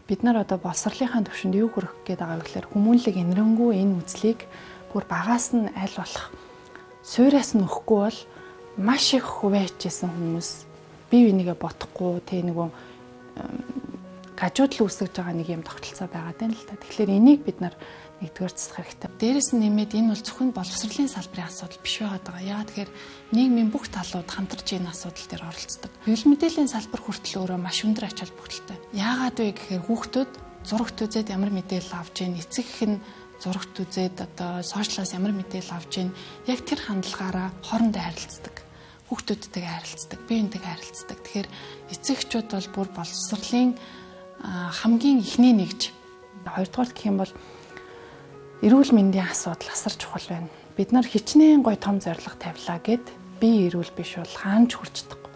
Бид нар одоо боловсролынхаа төвшөнд юу хүргэх гээд байгаа вэ гэхээр хүмүүнлэг энэрэнгүй энэ үзлийг бүр багаас нь аль болох сууриас нь өгөхгүй бол маш их хувиа хичээсэн хүмүүс бие бинийгээ бодохгүй тэ нөгөө гажуудал үүсгэж байгаа нэг юм тогтолцоо байгаа даа л та. Тэгэхээр энийг бид нар нэгдүгээр засах хэрэгтэй. Дээрээс нь нэмээд энэ бол зөвхөн боловсролын салбарын асуудал биш байгаад байгаа. Яагаад тэгэхээр нийгмийн бүх талууд хамтарч энэ асуудал дээр оролцдог. Хэвлэл мэдээллийн салбар хүртэл өөрөө маш өндөр ач холбогдолтой. Яагаад вэ гэхээр хүүхдүүд зурагт үзээд ямар мэдээлэл авч ийн, эцэг эх нь зурагт үзээд, одоо social аас ямар мэдээлэл авч ийн, яг тэр хандлагаараа хоорондоо харилцдаг, хүүхдүүдтэйгээ харилцдаг, бие биентэйгээ харилцдаг. Тэгэхээр эцэг эхчүүд бол бүр боловсролын хамгийн эхний нэгж. Хоёрдугаар гэх юм бол эрүүл мэндийн асуудал асар чухал байна. Бид нар хичнээн гоё том зорилго тавилаа гэд бие эрүүл биш бол хаана ч хүрч чадахгүй.